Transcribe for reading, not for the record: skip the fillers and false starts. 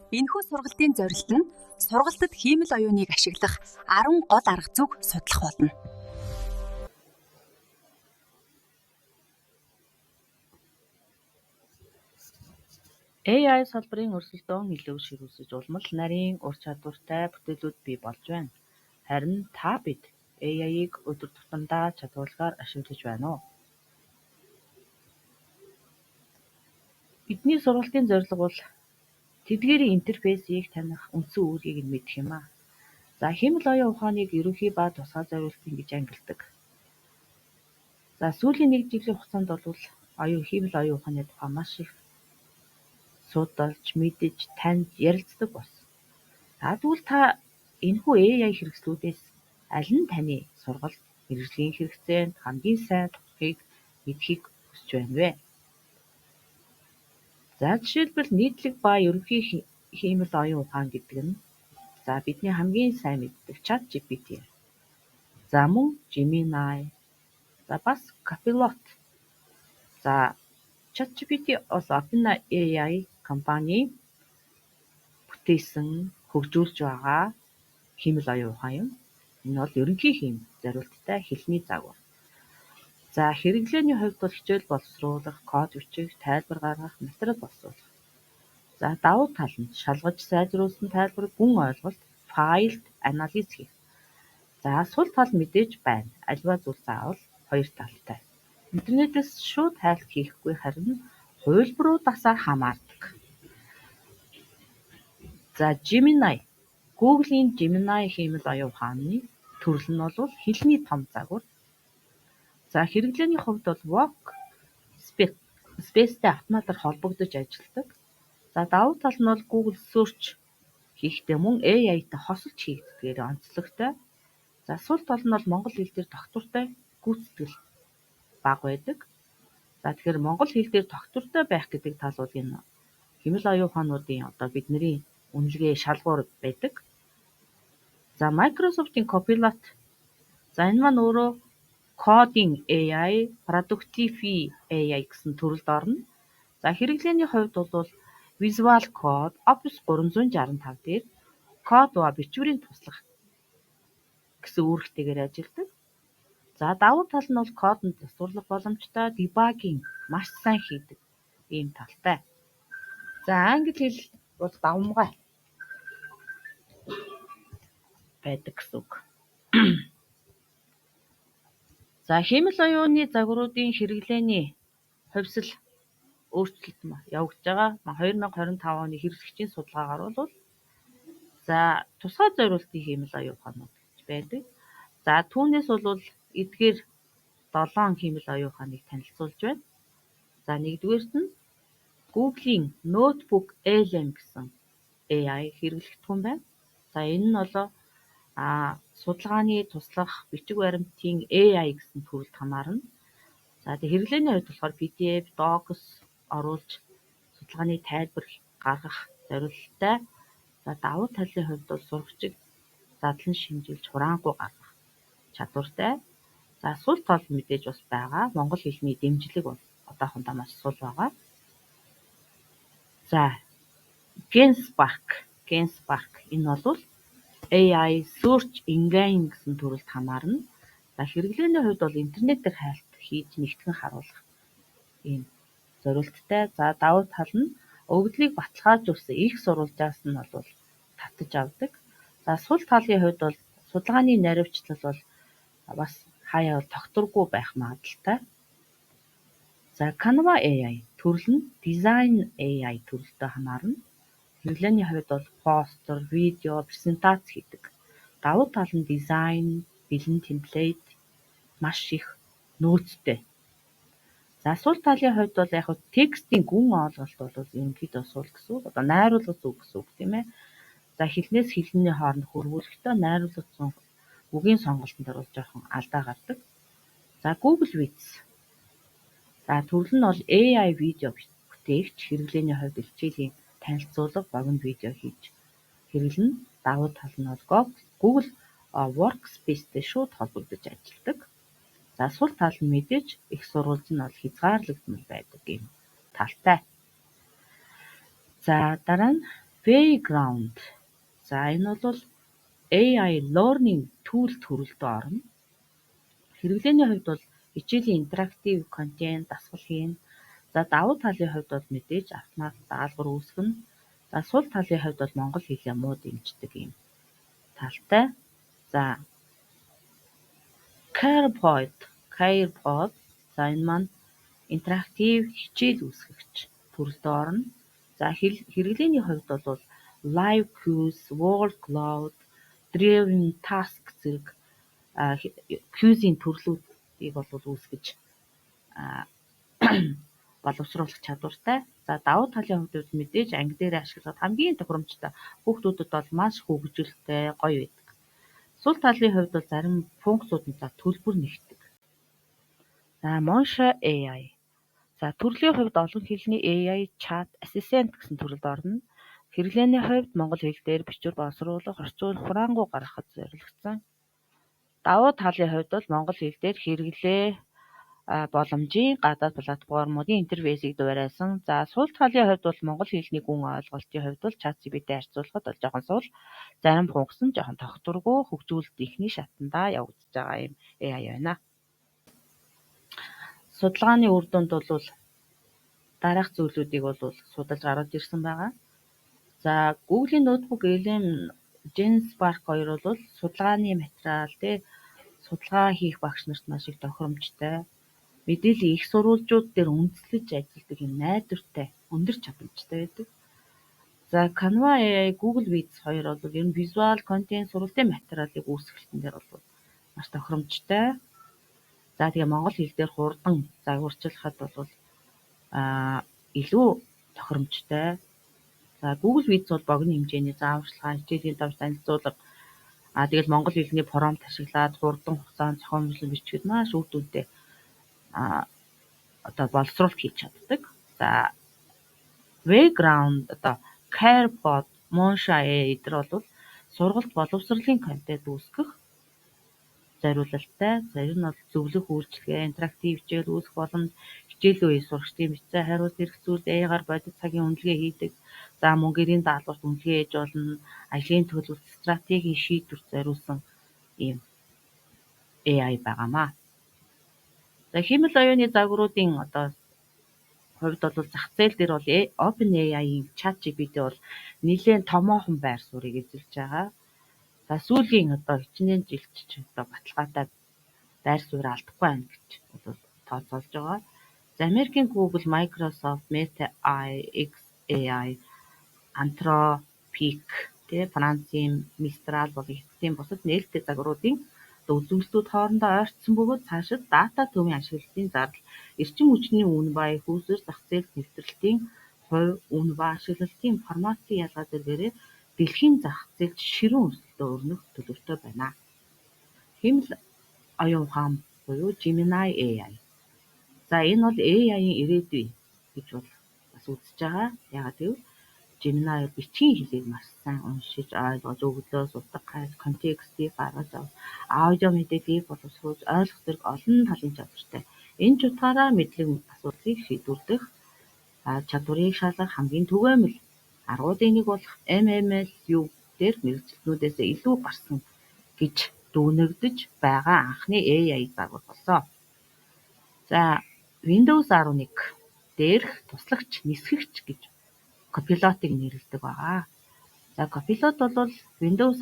Энэхүү сургалтын зорилт нь сургалтад хиймэл оюуныг ашиглах 10 гол арга зүйг судлах болно. AI салбарын өрсөлдөөн илүү ширүүсэж улам л нарийн ур чадвартай бүтээлүүд бий болж байна. Харин та бид AI-г өдөр тутамдаа чадварлагаар ашиглаж байна уу? Бидний сургалтын зорилго бол тэдгээрийн интерфейсийг таних, үндсэн үүргийг нь мэдэх юм аа. За, хиймэл оюун ухааныг ерөнхий ба тусгай зориултын гэж ангилдаг. За, сүүлийн нэг жилийн хугацаанд бол хиймэл оюун ухааны тухай маш их судалж, мэдэж, таньж, ярилцдаг болсон. За, тэгвэл та энэхүү AI хэрэгслүүдээс аль нь таны сургалт, мэргэжлийн хэрэгцээнд хамгийн сайн туслахыг мэдэхийг хүсэж байна вэ? За, жишээлбэл нийтлэг ба ерөнхий хиймэл оюун ухаан гэдэг нь за бидний хамгийн сайн мэддэг ChatGPT. За, мөн Gemini. За, бас Copilot. За, ChatGPT бол OpenAI компани бүтээсэн, хөгжүүлж байгаа хиймэл оюун ухаан юм. Энэ бол ерөнхий хийм зориулттай хэлний загвар. За, хэрэглээний хувьд бол хичээл боловсруулах, код бичих, тайлбар гаргах, материал боловсруулах. За, давуу тал нь шалгаж сайжруулсан тайлбар, гүн ойлголт, файлд анализ хийх. За, сул тал мэдээж байна. Аливаа зүйл заавал хоёр талтай. Интернетээс шууд хайлт хийхгүй, харин хувилбаруудаасаа хамаардаг. За, Gemini. Google-ийн Gemini хиймэл оюун ухааны төрөл нь бол хэлний том загвар. За, хэрэглээний хувьд бол Workspace-тэй автоматар холбогдож ажилладаг. За, давуу тал нь бол Google Search хийхдээ мөн AI-тай хосолж хийгддгээр онцлогтой. За, сул тал нь бол монгол хэл дээр тогтвортой гүйцэтгэл бага байдаг. За, тэгэхээр монгол хэл дээр тогтвортой байх гэдэг тал бол энэ хиймэл оюун ухаануудын одоо бидний үнэлгээ шалгуур байдаг. За, Microsoft-ийн Copilot. За, энэ маань өөрөө Coding AI, Productivity AI гэсэн төрөлд орно. За, хэрэглээний хувьд бол Visual Code, Office 365 дээр код ба бичвэрийг туслах гэсэн үүрэгтэйгээр ажилладаг. За, давуу тал нь бол кодонд засварлах боломжтой, debugging маш сайн хийдэг ийм талтай. За, англи хэл бол давамгай байдаг гэсэн үг. За, хиймэл оюуны загваруудын хэрэглээний хувьсал өөрчлөлт явагдаж байгаа. 2025 оны хэрэглэгчийн судалгаагаар бол за тусгай зориултын хиймэл оюун ухаанууд гэж байдаг. За, түүнээс бол эдгээр 7 хиймэл оюун ухааныг танилцуулж байна. За, нэгдүгээрт нь Google-ийн Notebook LM гэсэн AI хэрэглэгдэхүүн байна. За, энэ нь бол судалгааны туслах бичиг баримтын AI гэсэн төрөлд хамаарна. За, тэг хэрэглээний хувьд болохоор PDF, Docs оруулж судалгааны тайлбар гаргах зорилттой. За, давуу талын хувьд бол сурагчид задлан шинжилж хураангуй гаргах чадвартай. За, сул тал мэдээж бас байгаа. Монгол хэлний дэмжлэг бол одоохондоо маш сул байгаа. За, Genspark энэ бол AI Search Engine гэсэн төрөлд хамаарна. За, хэрэглээний хувьд бол интернетээр хайлт хийж нэгтгэн харуулах ийм зорилттой. За, давуу тал нь өгөгдлийг баталгаажуулсан их сурвалжаас нь бол татаж авдаг. За, сул талын хувьд бол судалгааны наривчлал бол бас хаяа бол тогтворгүй байх магадлалтай. За, Canva AI төрөл нь Design AI төрөлтэй хамаарна. Хэрэглээний хувьд бол постэр, видео, презентац хийдэг. Давуу тал нь дизайн, бэлэн темплейт, маш их нөөцтэй. За, сул талын хувьд бол яг текстийн гүн ойлголт бол ерөнхийдөө сул гэсэн үг. Одоо найруулга зүг гэсэн үг тийм ээ. За, хэлнээс хэлний хооронд хөрвүүлэхдээ найруулга зүүн үгийн сонголтын дээр бол жоохон алдаа гардаг. За, Google Vids. За, төрөл нь бол AI видео бүтээгч, хэрэглээний хувьд хичээлийн танилцуулга, богино видео хийж хэрэглэнэ. Давуу тал нь бол Google Workspace-тэй шууд холбогдож ажилладаг. За, сул тал нь мэдээж их сурвалж нь бол хязгаарлагдмал байдаг юм талтай. За, дараа нь Wayground. За, энэ бол AI learning tool төрөлд орно. Хэрэглээний хувьд бол хичээлийн интерактив контент, дасгал хийнэ. За, давуу талын хувьд бол мэдээж автомат даалгавар үүсгэнэ. За, сул талын хувьд бол монгол хэлээ муу дэмждэг юм талтай. За, CarePod. За, энэ маань интерактив хичээл үүсгэгч төрөлд орно. За, хэрэглээний хувьд бол live quiz, word cloud, drawing task зэрэг quiz-ийн төрлүүдийг бол үүсгэж боловсруулах чадвартай. За, давуу талын хувьд бол мэдээж анги дээр ашиглахад хамгийн тохиромжтой. Хүүхдүүдэд бол маш хөгжилтэй, гоё байдаг. Сул талын хувьд бол зарим функцүүд нь за төлбөр нэгтдэг. За, Monsha AI. За, төрлийн хувьд олон хэлний AI chat assistant гэсэн төрөлд орно. Хэрэглээний хувьд монгол хэл дээр бичвэр боловсруулах, орчуулах, хураангуй гаргахад зориулагдсан. Давуу талын хувьд бол монгол хэл дээр хэрэглээ боломжийн гадаад платформуудын интерфейсийг дуурайсан. За, сул талын хувьд бол монгол хэлний гүн ойлголтын хувьд бол ChatGPT харьцуулахад бол жоохон сул, зарим функц нь жоохон тогтворгүй, хөгжүүлэлт эхний шатандаа явагдаж байгаа юм AI байна. Судалгааны үр дүнд бол дараах зүйлүүдийг бол судалж гаргаж ирсэн байгаа. За, Google-ийн Notebook LM, Genspark хоёр бол судалгааны материал, тий, судалгаа хийх багш нарт маш их тохиромжтой. Мэдээллийн их сурвалжууд дээр үндэслэж ажилладаг юм найдвартай, өндөр чадамжтай байдаг. За, Canva AI, Google Vids хоёр бол ер нь visual content, сургалтын материалыг үүсгэлтэн дээр бол маш тохиромжтой. За, тэгээ монгол хэл дээр хурдан загварчлахад бол илүү тохиромжтой. За, Google Vids бол богино хэмжээний зааварчилгаа, хичээлийн давж танилцуулга, тэгэл монгол хэлний prompt ашиглаад хурдан хугацаанд зохиомжлол бичихэд маш үр дүнтэй одоо боловсруулалт хийж чаддаг. За, Wayground, одоо CarePod, Monsha AI эдгээр бол сургалт боловсролын контент үүсгэх зориулалттай. За, ер нь бол зөвлөх үйлчилгээ, интерактив хичээл үүсгэх боломж, хичээлийн үеийн сурагчдын бичсэн хариулт хэрэгцүүлж, AI-гаар бодит цагийн үнэлгээ хийдэг. За, мөн гэрийн даалгаварт үнэлгээ хийж болно. Ажлын төлөвлөлт, стратегийн шийдвэрт зориулсан ийм AI байгаа маа. За, хиймэл оюуны загваруудын одоо хувьд бол зах зээл дээр бол OpenAI-ийн ChatGPT бол нэлээн томоохон байр суурийг эзэлж байгаа. За, сүүлийн одоо хичнээн жилд ч одоо баталгаатай байр суурь алдахгүй байна гэж бол тооцоолж байгаа. За, Америкийн Google, Microsoft, Meta AI, xAI, Anthropic, тэ, Францын Mistral болон Хятадын бусад нээлттэй загваруудын үзүүлэлтүүд хоорондоо ойртсон бөгөөд цаашид дата төвийн ашиглалтын зардал, эрчим хүчний үнэ ба эх үүсвэр зах зээлд нэвтрэлтийн хувь үнэ ба ашиглалтын форматын ялгаа зэргээрээ дэлхийн зах зээлд ширүүн өрсөлдөө өрнөх төлөвтэй байна. Хиймэл оюун ухаан буюу Gemini AI. За, энэ бол AI-ийн ирээдүй гэж бол бас үзэж байгаа. Яагаад гэвэл Gemini бичгийн хэлийг маш сайн уншиж, ойлгож, өгөгдлөөс утга хайж, контекстийг гаргаж авах, аудио мэдээллийг боловсруулж ойлгох зэрэг олон талын чадвартай. Энэ ч утгаараа мэдлэг асуудлыг шийдвэрлэх чадварыг шалгах хамгийн түгээмэл аргуудын нэг болох MMLU дээр мэргэжилтнүүдээс илүү гарсан гэж дүгнэгдэж байгаа анхны AI загвар болсон. За, Windows 11 дээрх туслагч, нисгэгч гэж Copilot-ыг нэрлэдэг байгаа. За, Copilot бол Windows